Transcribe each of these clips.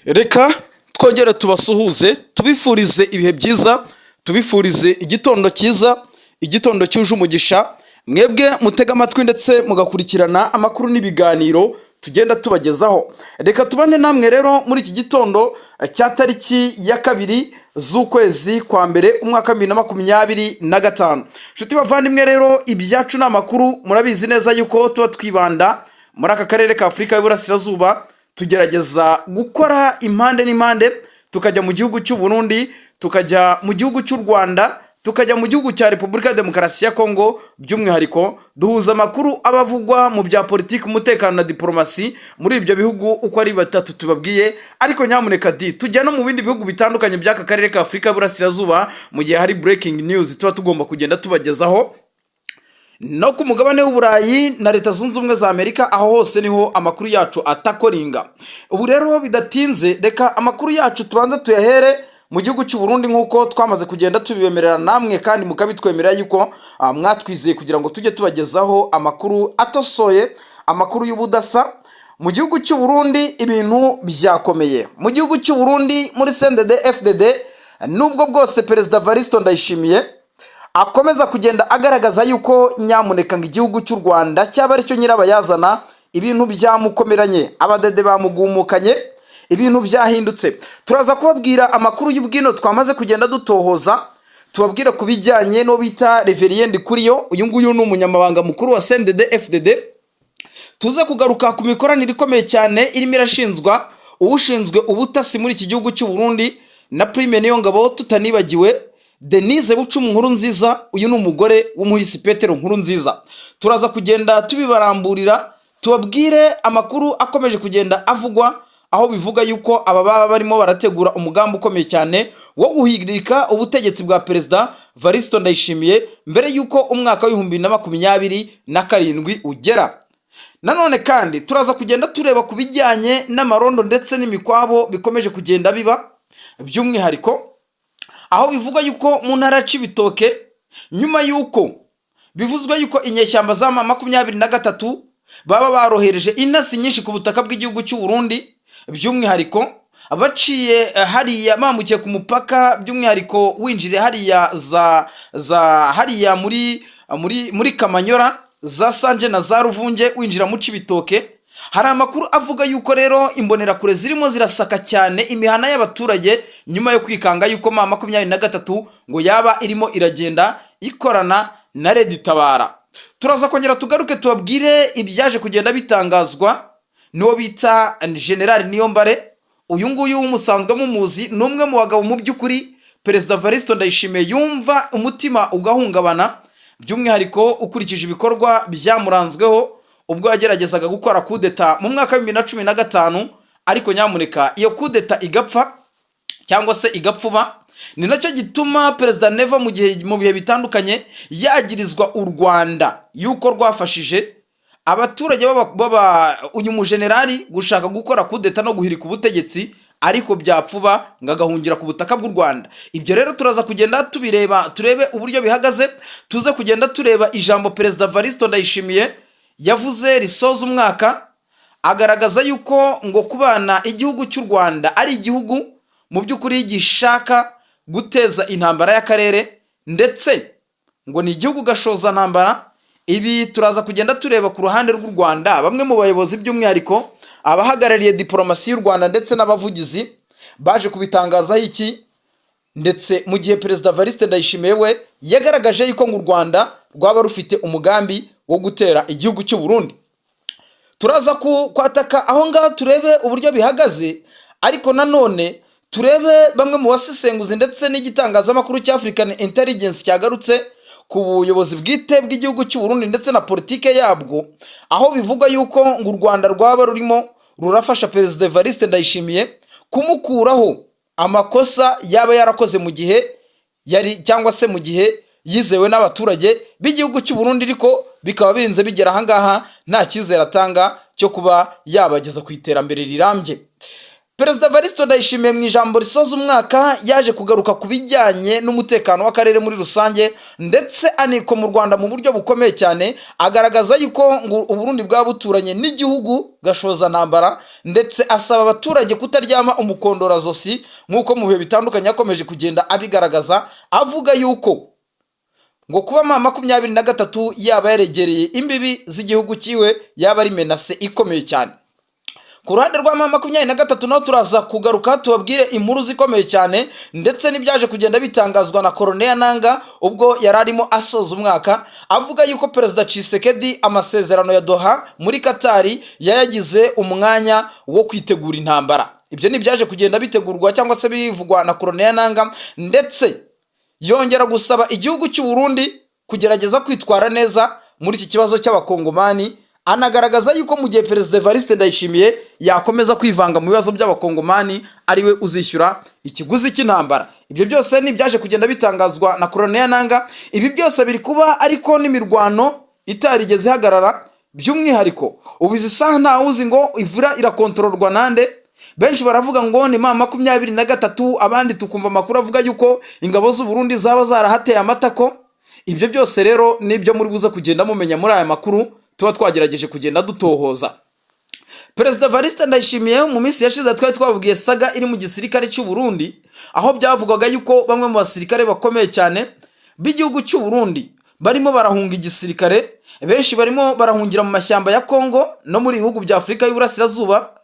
Reka twongere tubasuhuze, tubifurize ibihe byiza, tubifurize igitondo cyiza, igitondo cyuje umugisha. Mwebwe mutega amatwi ndetse mugakurikirana amakuru n'ibiganiro tugenda tubagezaho, reka tubane namwe rero muri iki gitondo cya tariki ya 2 z'ukwezi kwa mbere, umwaka wa 2025. Nshuti bavandimwe rero, ibyacu ni amakuru. Murabizi neza yuko tuba twibanda muri aka karere ka Afurika y'Uburasirazuba, tugerageza gukora impande n'impande, tukajya mu gihugu cy'u Burundi, tukajya mu gihugu cy'u Rwanda, tukajya mu gihugu cya Repubulika ya Demokarasi ya Kongo. By'umwihariko duhuza amakuru aba avugwa mu bya politiki, umutekano na diporomasi muri ibyo bihugu uko ari batatu tubabwiye. Ariko nyamuneka di tujya no mu bindi bihugu bitandukanye by'aka karere ka Afurika y'Uburasirazuba mu gihe hari breaking news tuba tugomba kugenda tubagezaho, no ku mugabane w'Uburayi na Leta Zunze Ubumwe za Amerika. Aho hose niho amakuru yacu atakoringa. Ubu rero bidatinze, reka amakuru yacu tubanze tuyahere mu gihugu cy'u Burundi, nk'uko twamaze kugenda tubibemerera namwe kandi mukabitwemerera yuko mwatwizeye kugira ngo tujye tubagezaho amakuru atosoye, amakuru y'ubudasa. Mu gihugu cy'u Burundi ibintu byakomeye. Mu gihugu cy'u Burundi, muri CNDD FDD, nubwo bwose Perezida Varisto Ndayishimiye akomeza kugenda agaragaza yuko nyamuneka ngo igihugu cy'u Rwanda cyaba aricyo nyirabayazana, ibintu byamukomeranye, abadede bamugumukanye, ibintu byahindutse. Turaza kubabwira amakuru y'ubwino twamaze kugenda dutohoza, tubabwira ku bijyanye n'uwo bita Révérien Ndikuriyo. Uyu nguyu ni umunyamabanga mukuru wa CNDD FDD. Tuze kugaruka ku mikoranire ikomeye cyane irimo irashinzwa ushinzwe ubutasi muri iki gihugu cy'u Burundi na Prime Niyongabo, tutanibagiwe Denise Bucumu Nkuru Nziza. Uyu ni umugore w'umuhisi Petero Nkuru Nziza. Turaza kugenda tubibaramburira, tubabwire amakuru akomeje kugenda avugwa, aho bivuga yuko aba baba barimo barategura umugambi ukomeye cyane wo guhirika ubutegetsi bwa Perezida Varisito Ndayishimiye mbere y'uko umwaka wa 2027 ugera. Nanone kandi turaza kugenda tureba ku bijyanye n'amarondo ndetse n'imikwabo bikomeje kugenda biba, by'umwihariko aho bivugwa yuko mu ntara ya Cibitoke, nyuma y'uko bivuzwe yuko inyeshyamba za M23 baba barohereje intasi nyinshi ku butaka bw'igihugu cy'u Burundi, by'umwihariko baciye hariya bambukiye ku mupaka, by'umwihariko winjiriye hariya za hariya muri Kamanyora, za Sanje na za Ruvunge, winjira mu Cibitoke. Hari amakuru avuga yuko rero imbonerakure zirimo zirasaka cyane imihana y'abaturage nyuma yo kwikanga yuko M23 ngo yaba irimo iragenda ikorana na RED Tabara. Turaza kongera tugaruke tubabwire ibyaje kugenda bitangazwa n'uwo bita General Niyombare. Uyu nguyu musanzwe mumuzi, ni umwe mu bagabo mu by'ukuri Perezida Varisito Ndayishimiye yumva umutima ugahungabana, by'umwihariko ukurikije ibikorwa byamuranzweho ubwo yageragezaga gukora kudeta mu mwaka wa 2015, ariko nyamuneka iyo kudeta igapfa cyangwa se igapfuba. Ni nacyo gituma Perezida Neva mu bihe bitandukanye yagirizwa u Rwanda yuko rwafashije abaturage baba uyu mujenerali gushaka gukora kudeta no guhirika ubutegetsi, ariko byapfuba ngo agahungira ku butaka bw'u Rwanda. Ibyo rero turaza kugenda tubireba, turebe uburyo bihagaze. Tuze kugenda tureba ijambo Perezida Varisito Ndayishimiye yavuze risoza umwaka, agaragaza yuko ngo kubana igihugu cy'u Rwanda ari igihugu mu by'ukuri gishaka guteza intambara y'akarere, ndetse ngo ni igihugu gashoza ntambara. Ibi turaza kugenda tureba ku ruhande rw'u Rwanda, bamwe mu bayobozi, by'umwihariko abahagarariye diporomasi y'u Rwanda ndetse n'abavugizi, baje kubitangazaho iki, ndetse mu gihe Perezida Evariste Ndayishimiye we yagaragaje yuko ngo u Rwanda rwaba rufite umugambi wo gutera igihugu cy'u Burundi. Turaza kwataka aho ngaho, turebe uburyo bihagaze, ariko nanone turebe bamwe mu basesenguzi ndetse n'igitangazamakuru cya African Intelligence cyagarutse ku buyobozi bwite bw'igihugu cy'u Burundi ndetse na politike yabwo, aho bivugwa yuko ngo u Rwanda rwaba rurimo rurafasha Perezida Evariste Ndayishimiye kumukuraho amakosa yaba yarakoze mu gihe yari cyangwa se mu gihe yizewe n'abaturage b'igihugu cy'u Burundi, ariko bikaba birinze bigera ahangaha nta cyizere atanga cyo kuba yabageza ku iterambere rirambye. Perezida Evariste Ndayishimiye mu ijambo risoza umwaka yaje kugaruka ku bijyanye n'umutekano w'akarere muri rusange, ndetse aniko mu Rwanda mu buryo bukomeye cyane, agaragaza yuko ngo Uburundi bwaba buturanye n'igihugu gashoza ntambara, ndetse asaba abaturage kutaryama umukondorazosi, nk'uko mu bihe bitandukanye yakomeje kugenda abigaragaza, avuga yuko ngo kuba M23 yaba yaregereye imbibi z'igihugu cyiwe yaba ari menace ikomeye cyane. Ku ruhande rwa M23 naho turaza kugaruka tubabwire inkuru zikomeye cyane, ndetse n'ibyaje kugenda bitangazwa na Corneille Nanga ubwo yari arimo asoza umwaka, avuga yuko Perezida Tshisekedi amasezerano ya Doha muri Katari yayagize umwanya wo kwitegura intambara. Ibyo ni ibyaje kugenda bitegurwa cyangwa se bivugwa na Corneille Nanga, ndetse yongera gusaba igihugu cy'u Burundi kugerageza kwitwara neza muri iki kibazo cy'Abakongomani, anagaragaza yuko mu gihe Perezida Evariste Ndayishimiye yakomeza kwivanga mu bibazo by'Abakongomani, ariwe uzishyura ikiguzi cy'intambara. Ibyo byose ni ibyaje kugenda bitangazwa na Corneille Nanga. Ibi byose biri kuba ariko n'imirwano itarigeze ihagarara. By'umwihariko ubu izi saha ntawuzi ngo Uvira irakontororwa nande. Benshi baravuga ngo ni M23, abandi tukumva amakuru avuga yuko ingabo z'u Burundi zaba zarahateye amatako. Ibyo byose rero nibyo muri buze kugenda mumenya muri aya makuru tuba twagerageje kugenda dutohoza. Perezida Evariste Ndayishimiye, mu minsi yashize twari twababwiye saga iri mu gisirikare cy'u Burundi, aho byavugwaga yuko bamwe mu basirikare bakomeye cyane b'igihugu cy'u Burundi barimo barahunga igisirikare. Benshi barimo barahungira mu mashyamba ya Kongo no muri bihugu bya Afurika y'Uburasirazuba,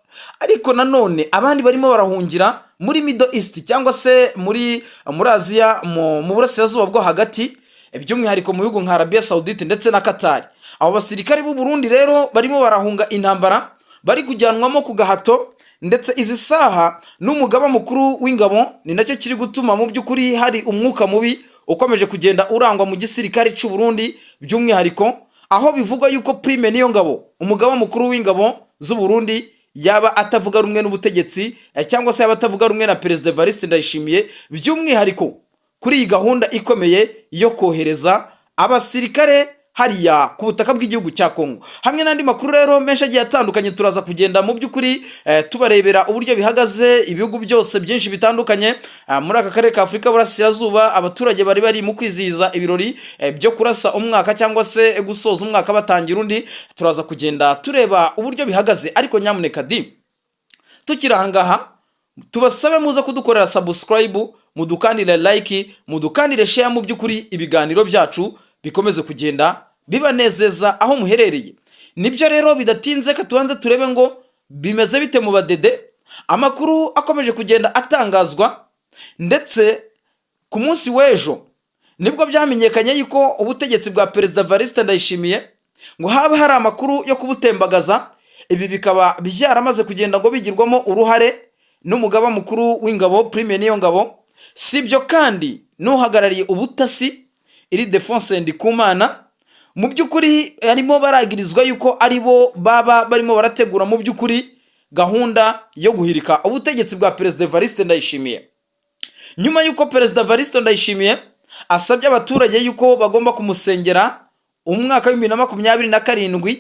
ariko nanone abandi barimo barahungira muri Middle East cyangwa se muri Aziya, mu burasirazuba bwo hagati, by'umwihariko mu bihugu nka Arabia Saudite ndetse na Qatar. Abo basirikare b'u Burundi rero barimo barahunga intambara bari kujyanwamo ku gahato, ndetse izi saha n'umugaba mukuru w'ingabo, ni nacyo kiri gutuma mu by'ukuri hari umwuka mubi ukomeje kugenda urangwa mu gisirikare cy'u Burundi, by'umwihariko aho bivugwa yuko Prime Niyongabo, umugaba mukuru w'ingabo z'u Burundi, yaba atavuga rumwe n'ubutegetsi cyangwa se yaba atavuga rumwe na Perezida Evariste Ndayishimiye, by'umwihariko kuri iyi gahunda ikomeye yo kohereza abasirikare hariya ku butaka bw'igihugu cya Kongo. Hamwe n'andi makuru rero menshi agiye atandukanye, turaza kugenda mu by'ukuri tubarebera uburyo bihagaze. Ibihugu byose byinshi bitandukanye muri aka karere ka Afurika y'Uburasirazuba, abaturage bari bari mu kwizihiza ibirori byo kurasa umwaka cyangwa se gusoza umwaka batangira undi. Turaza kugenda tureba uburyo bihagaze, ariko nyamuneka di tukiri ahangaha tubasabe muze kudukorera subscribe, mudukandire like, mudukandire share, mu by'ukuri ibiganiro byacu bikomeze kugenda bibanezeza aho muherereye. Nibyo rero, bidatinze ka tubanze turebe ngo bimeze bite mu badede. Amakuru akomeje kugenda atangazwa, ndetse ku munsi w'ejo nibwo byamenyekanye yuko ubutegetsi bwa Perezida Evariste Ndayishimiye ngo haba hari amakuru yo kubutembagaza. Ibi bikaba byaramaze kugenda ngo bigirwamo uruhare n'umugaba mukuru w'ingabo Prime Niyongabo. Si ibyo kandi, n'uhagarariye ubutasi Ildephonse Ndikumana, mu by'ukuri harimo baragirizwa yuko ari bo baba barimo barategura mu by'ukuri gahunda yo guhirika ubutegetsi bwa Perezida Evariste Ndayishimiye, nyuma y'uko Perezida Evariste Ndayishimiye asabye abaturage yuko bagomba kumusengera umwaka wa 2027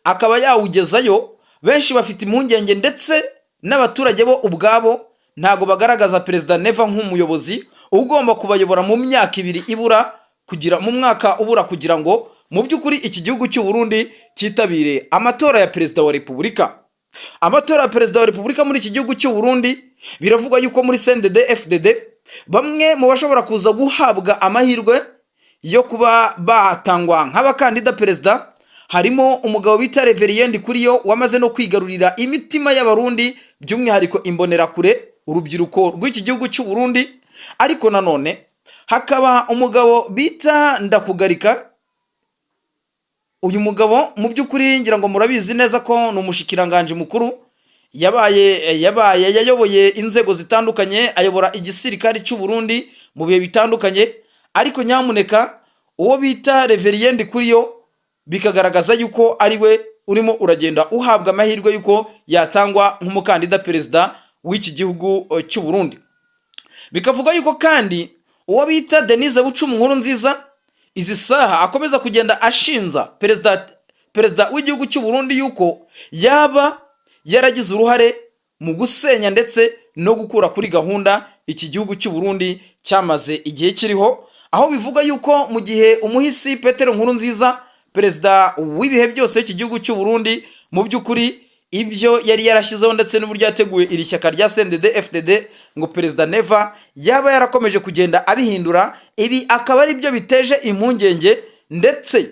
akaba yawugezayo. Benshi bafite impungenge, ndetse n'abaturage bo ubwabo ntabwo bagaragaza Perezida Neva nk'umuyobozi ugomba kubayobora mu myaka 2 ibura kugira, mu mwaka ubura kugira ngo mu by'ukuri iki gihugu cy'u Burundi cyitabire amatora ya Perezida wa Repubulika. Amatora ya Perezida wa Repubulika muri iki gihugu cy'u Burundi, biravugwa yuko muri CNDD FDD bamwe mu bashobora kuza guhabwa amahirwe yo kuba batangwa nk'abakandida perezida harimo umugabo bita Révérien Ndikuriyo, wamaze no kwigarurira imitima y'Abarundi, by'umwihariko Imbonerakure, urubyiruko rw'iki gihugu cy'u Burundi. Ariko nanone hakaba umugabo bita Ndakugarika. Uyu mugabo mu by'ukuri ngira ngo murabizi neza ko ni umushikiranganje mukuru, yabaye yayoboye inzego zitandukanye, ayobora igisirikare cy'u Burundi mu bihe bitandukanye. Ariko nyamuneka uwo bita Révérien Ndikuriyo bikagaragaza yuko ari we urimo uragenda uhabwa amahirwe yuko yatangwa nk'umukandida perezida w'iki gihugu cy'u Burundi. Bikavuga yuko kandi uwo bita Denise Bucumi Nkuru Nziza izi saha akomeza kugenda ashinza perezida w'igihugu cy'u Burundi yuko yaba yaragize uruhare mu gusenya ndetse no gukura kuri gahunda iki gihugu cy'u Burundi cyamaze igihe kiriho, aho bivuga yuko mu gihe umuhisi Petero Nkurunziza, perezida w'ibihe byose w'iki gihugu cy'u Burundi, mu by'ukuri ibyo yari yarashyizeho ndetse n'uburyo yateguye iri shyaka rya CNDD FDD, ngo perezida Neva yaba yarakomeje kugenda abihindura. Ibi akaba ari byo biteje impungenge, ndetse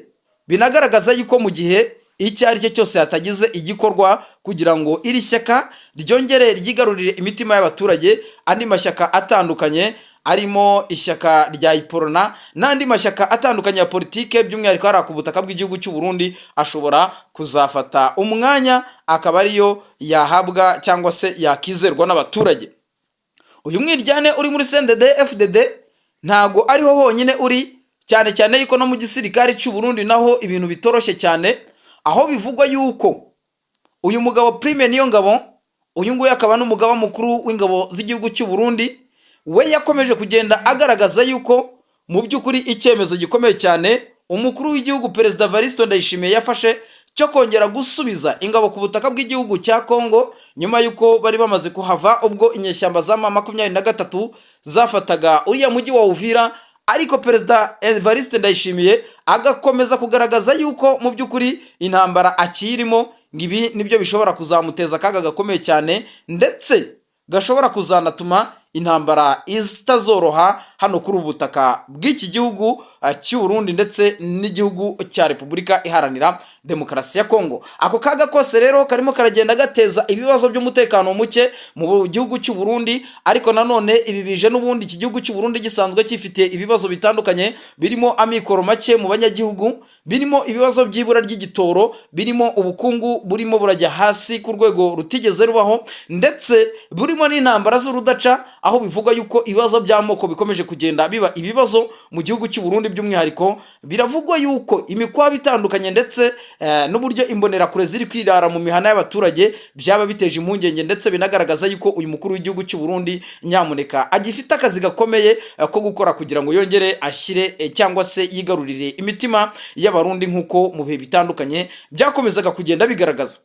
binagaragaza yuko mu gihe icyo ari cyo cyose hatagize igikorwa kugira ngo iri shyaka ryongere ryigarurire imitima y'abaturage, andi mashyaka atandukanye arimo ishyaka rya Iporona n'andi mashyaka atandukanye ya politike, by'umwihariko hariya ku butaka bw'igihugu cy'u Burundi, ashobora kuzafata umwanya akaba ariyo yahabwa cyangwa se yakizerwa n'abaturage. Uyu mwiryane uri muri CNDD FDD ntago ariho honyine uri, cyane cyane yuko no mu gisirikare cy'u Burundi naho ibintu bitoroshye cyane, aho bivugwa yuko uyu mugabo Prime Niyongabo, uyu nguyu akaba n'umugaba mukuru w'ingabo z'igihugu cy'u Burundi, we yakomeje kugenda agaragaza yuko mu by'ukuri icyemezo gikomeye cyane umukuru w'igihugu perezida Evariste Ndayishimiye yafashe cyo kongera gusubiza ingabo ku butaka bw'igihugu cya Kongo, nyuma y'uko bari bamaze kuhava ubwo inyeshyamba za M23 zafataga uriya mujyi wa Uvira, ariko perezida Evariste Ndayishimiye agakomeza kugaragaza yuko mu by'ukuri intambara akirimo, ngo ibi nibyo bishobora kuzamuteza akaga gakomeye cyane, ndetse gashobora kuzanatuma intambara itazoroha hano kuri ubu butaka bw'iki gihugu cy'u Burundi ndetse n'igihugu cya Repubulika Iharanira Demokarasi ya Kongo. Ako kaga kose rero karimo karagenda gateza ibibazo by'umutekano muke mu gihugu cy'u Burundi, ariko nanone ibi bije n'ubundi iki gihugu cy'u Burundi gisanzwe gifite ibibazo bitandukanye, birimo amikoro make mu banyagihugu, birimo ibibazo by'ibura ry'igitoro, birimo ubukungu burimo burajya hasi ku rwego rutigeze rubaho, ndetse burimo n'intambara z'urudaca, aho bivugwa yuko ibibazo by'amoko bikomeje kugenda biba ibibazo mu gihugu cy'u Burundi. By'umwihariko biravugwa yuko imikwabo itandukanye ndetse n'uburyo imbonerakure ziri kwirara mu mihana y'abaturage byaba biteje impungenge, ndetse binagaragaza yuko uyu mukuru w'igihugu cy'u Burundi nyamuneka agifite akazi gakomeye ko gukora kugira ngo yongere ashyire cyangwa se yigarurire imitima y'Abarundi nk'uko mu bihe bitandukanye byakomezaga kugenda bigaragaza.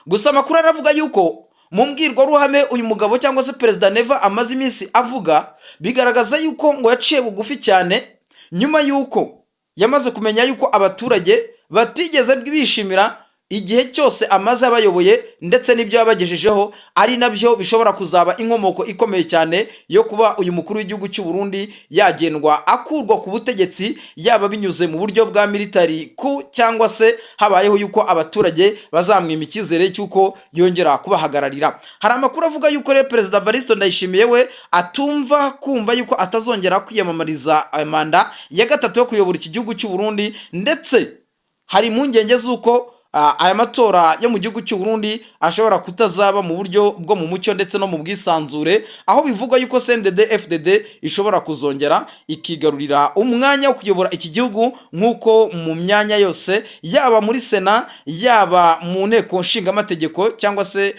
Gusa amakuru aravuga yuko mu mbwirwaruhame uyu mugabo cyangwa se perezida Neva amaze iminsi avuga, bigaragaza yuko ngo yaciye bugufi cyane nyuma yuko yamaze kumenya yuko abaturage batigeze bishimira igihe cyose amaze abayoboye ndetse n'ibyo yabagejejeho, ari nabyo bishobora kuzaba inkomoko ikomeye cyane yo kuba uyu mukuru w'igihugu cy'u Burundi yagendwa akurwa ku butegetsi, yaba binyuze mu buryo bwa military coup cyangwa se habayeho yuko abaturage bazamwima icyizere cy'uko yongera kubahagararira. Hari amakuru avuga yuko rero perezida Evariste Ndayishimiye we atumva kumva yuko atazongera kwiyamamariza manda ya gatatu yo kuyobora iki gihugu cy'u Burundi, ndetse hari impungenge z'uko aya matora yo mu gihugu cy'u Burundi ashobora kutazaba mu buryo bwo mu mucyo ndetse no mu bwisanzure, aho bivugwa yuko CNDD FDD ishobora kuzongera ikigarurira umwanya wo kuyobora iki gihugu nk'uko mu myanya yose, yaba muri Sena, yaba mu nteko nshingamategeko cyangwa se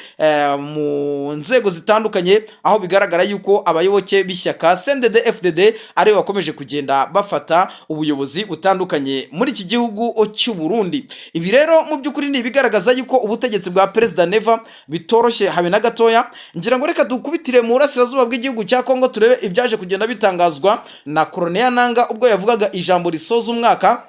mu nzego zitandukanye, aho bigaragara yuko abayoboke b'ishyaka CNDD FDD aribo bakomeje kugenda bafata ubuyobozi butandukanye muri iki gihugu cy'u Burundi. Ibi rero mu by'ukuri ni ibigaragaza yuko ubutegetsi bwa perezida Neva bitoroshye habe na gatoya. Ngira ngo reka dukubitire mu burasirazuba bw'igihugu cya Kongo, turebe ibyaje kugenda bitangazwa na Corneille Nanga ubwo yavugaga ijambo risoza umwaka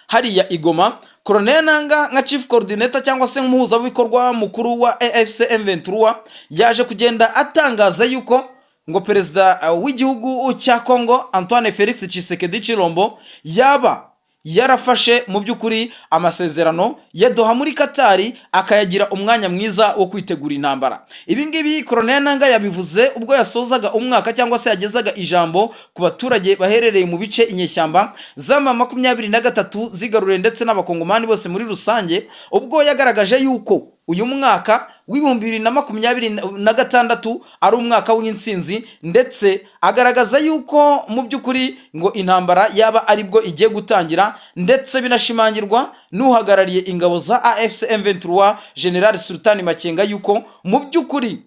hariya i Goma. Corneille Nanga nka chief coordinator cyangwa se nk'umuhuzabikorwa mukuru wa AFC M23 yaje kugenda atangaza yuko ngo perezida w'igihugu cya Kongo Antoine Felix Tshisekedi Tshilombo yaba yarafashe mu by'ukuri amasezerano ya Doha muri Katari akayagira umwanya mwiza wo kwitegura intambara. Ibi ngibi Corneille Nanga yabivuze ubwo yasozaga umwaka cyangwa se yagezaga ijambo ku baturage baherereye mu bice inyeshyamba z'ama 23 zigaruriye ndetse n'abakongomani bose muri rusange, ubwo yagaragaje yuko uyu mwaka w'2026 ari umwaka w'intsinzi, ndetse agaragaza yuko mu by'ukuri ngo intambara yaba aribwo igiye gutangira, ndetse binashimangirwa n'uhagarariye ingabo za AFC M23 General Sultani Makenga yuko mu by'ukuri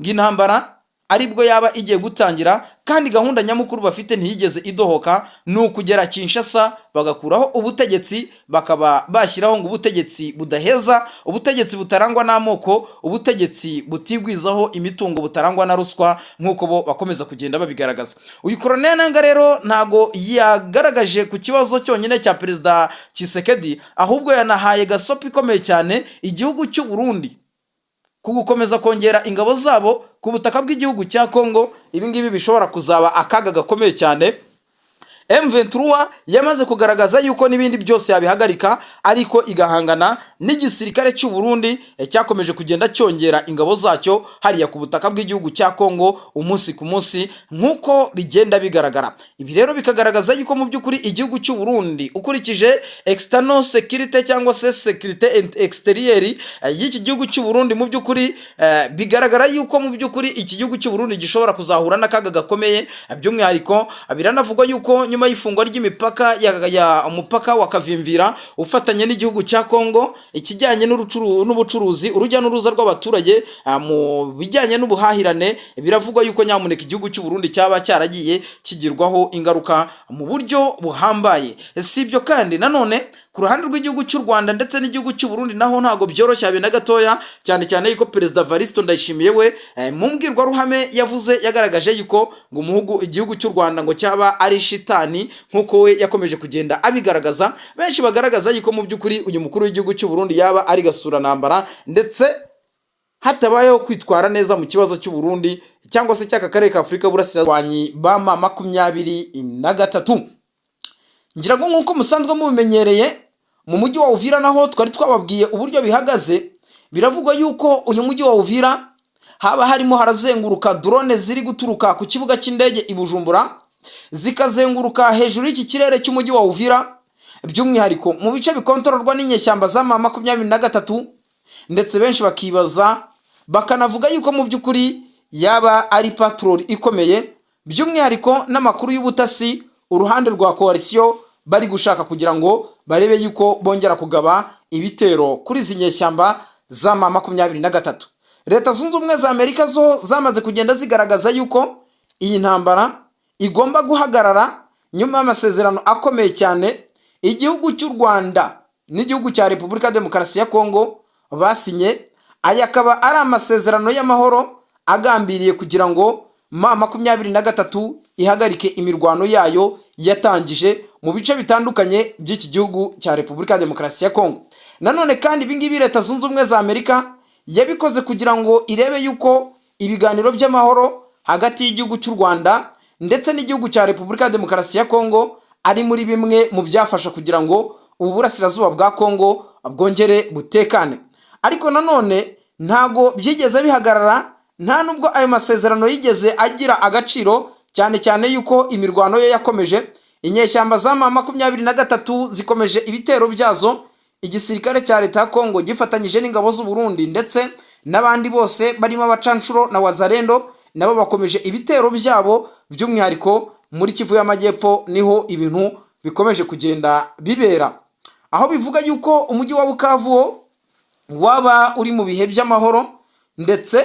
ngo intambara aribwo yaba igiye gutangira. Kandi gahunda nyamukuru bafite ntiyigeze idohoka, ni ukugera Kinshasa bagakuraho ubutegetsi, bakaba bashyiraho ngo ubutegetsi budaheza, ubutegetsi butarangwa n'amoko, ubutegetsi butigwizaho imitungo, butarangwa na ruswa, nk'uko bo bakomeza kugenda babigaragaza. Uyu Colonel Nanga rero ntago yagaragaje ku kibazo cyonyine cya Perezida Tshisekedi, ahubwo yanahaye gasopo ikomeye cyane igihugu cy'u Burundi ku gukomeza kongera ingabo zabo ku butaka bw'igihugu cya Congo. Ibi ngibi bishobora kuzaba akaga gakomeye cyane. M23 yamaze kugaragaza yuko n'ibindi byose yabihagarika, ariko igahangana n'igisirikare cy'u Burundi cyakomeje kugenda cyongera ingabo zacyo hariya ku butaka bw'igihugu cya Congo umunsi ku munsi, nk'uko bigenda bigaragara. Ibi rero bikagaragaza yuko mu by'ukuri igihugu cy'u Burundi, ukurikije external security cyangwa se sécurité extérieure y'iki gihugu cy'u Burundi, mu by'ukuri bigaragara yuko mu by'ukuri iki gihugu cy'u Burundi gishobora kuzahura n'akaga gakomeye. By'umwihariko biranavugwa yuko nyuma y'ifungwa ry'imipaka ya umupaka wa Kavimvira ufatanye n'igihugu cya Congo, ikijyanye n'ubucuruzi, urujya n'uruza rw'abaturage mu bijyanye n'ubuhahirane, biravugwa yuko nyamuneka igihugu cy'u Burundi cyaba cyaragiye kigirwaho ingaruka mu buryo buhambaye. Si ibyo kandi nanone, ku ruhande rw'igihugu cy'u Rwanda ndetse n'igihugu cy'u Burundi naho ntabwo byoroshye habe na gatoya, cyane cyane yuko Perezida Varisto Ndayishimiye we mu mbwirwaruhame yavuze yagaragaje yuko ngo umuhugu igihugu cy'u Rwanda ngo cyaba ari shitani, nk'uko we yakomeje kugenda abigaragaza. Benshi bagaragaza yuko mu by'ukuri uyu mukuru w'igihugu cy'u Burundi yaba ari gasuranambara, ndetse hatabayeho kwitwara neza mu kibazo cy'u Burundi cyangwa se cy'aka karere ka Afurika y'Uburasirazuba ba M23. Ngira ngo nk'uko musanzwe mubimenyereye, mu mujyi wa Uvira naho twari twababwiye uburyo bihagaze. Biravugwa yuko uyu mujyi wa Uvira haba harimo harazenguruka drone ziri guturuka ku kibuga cy'indege i Bujumbura, zikazenguruka hejuru y'iki kirere cy'umujyi wa Uvira, by'umwihariko mu bice bikontororwa n'inyeshyamba za M23. Ndetse benshi bakibaza, bakanavuga yuko mu by'ukuri yaba ari patrol ikomeye, by'umwihariko n'amakuru y'ubutasi uruhande rwa coalition bari gushaka kugira ngo barebe yuko bongera kugaba ibitero kuri izi nyeshyamba za M23. Leta Zunze Ubumwe za Amerika zo zamaze kugenda zigaragaza yuko iyi ntambara igomba guhagarara nyuma y'amasezerano akomeye cyane igihugu cy'u Rwanda n'igihugu cya Repubulika Demokarasi ya Kongo basinye. Aya akaba ari amasezerano y'amahoro agambiriye kugira ngo M23 ihagarike imirwano yayo yatangije mu bice bitandukanye by'iki gihugu cya Repubulika ya Demokarasi ya Kongo. Nanone kandi ibingibi Leta Zunze Ubumwe za Amerika yabikoze kugira ngo irebe yuko ibiganiro by'amahoro hagati y'igihugu cy'u Rwanda ndetse n'igihugu cya Repubulika ya Demokarasi ya Kongo ari muri bimwe mu byafasha kugira ngo ubu burasirazuba bwa Kongo bwongere butekane. Ariko nanone ntago byigeze bihagarara, nta nubwo ayo masezerano yigeze agira agaciro, cyane cyane yuko imirwano ye yakomeje. Inyeshyamba za M23 zikomeje ibitero byazo. Igisirikare cya leta ya Kongo gifatanyije n'ingabo z'u Burundi ndetse n'abandi bose barimo abacanshuro na Wazalendo, nabo bakomeje ibitero byabo. By'umwihariko muri Kivu y'Amajyepfo niho ibintu bikomeje kugenda bibera, aho bivuga yuko umujyi wa Bukavu wo waba uri mu bihe by'amahoro, ndetse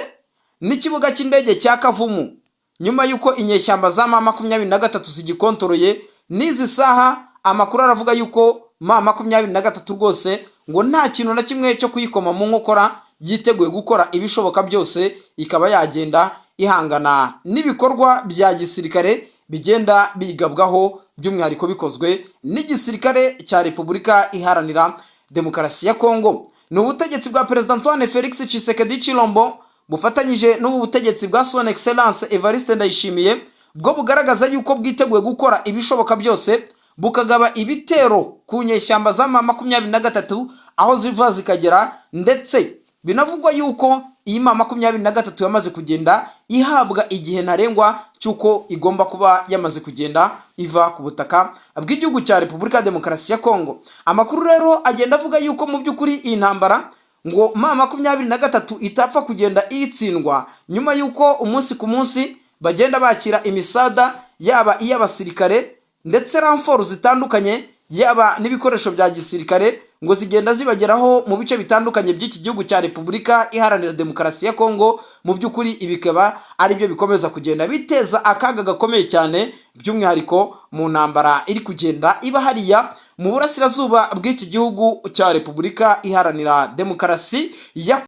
n'ikibuga cy'indege cya Kavumu, nyuma y'uko inyeshyamba za M23 zigikontoroye n'izi saha. Amakuru aravuga yuko M23 rwose ngo nta kintu na kimwe cyo kuyikoma mu nkokora, yiteguye gukora ibishoboka byose ikaba yagenda ihangana n'ibikorwa bya gisirikare bigenda bigabwaho, by'umwihariko bikozwe n'igisirikare cya Repubulika Iharanira Demokarasi ya Kongo. Ni ubutegetsi bwa Perezida Antoine Felix Tshisekedi Chilombo bufatanyije n'ubu butegetsi bwa Son Excellence Evariste Ndayishimiye, bwo bugaragaza yuko bwiteguye gukora ibishoboka byose bukagaba ibitero ku nyeshyamba za M23 aho ziva zikagera. Ndetse binavugwa yuko iyi M23 yamaze kugenda ihabwa igihe ntarengwa cy'uko igomba kuba yamaze kugenda iva ku butaka bw'igihugu cya Repubulika ya Demokarasi ya Kongo. Amakuru rero agenda avuga yuko mu by'ukuri iyi ntambara ngo M23 itapfa kugenda itsindwa, nyuma y'uko umunsi ku munsi bagenda bakira imisada, yaba iy'abasirikare ndetse renfort zitandukanye, yaba n'ibikoresho bya gisirikare. ngo zigenda zibageraho mu bice bitandukanye by'iki gihugu cya Repubulika Iharanira Demokarasi ya Kongo. Mu by'ukuri ibi bikaba ari byo bikomeza kugenda biteza akaga gakomeye cyane, by'umwihariko mu ntambara iri kugenda iba hariya mu burasirazuba bw'iki gihugu cya Repubulika Iharanira Demokarasi ya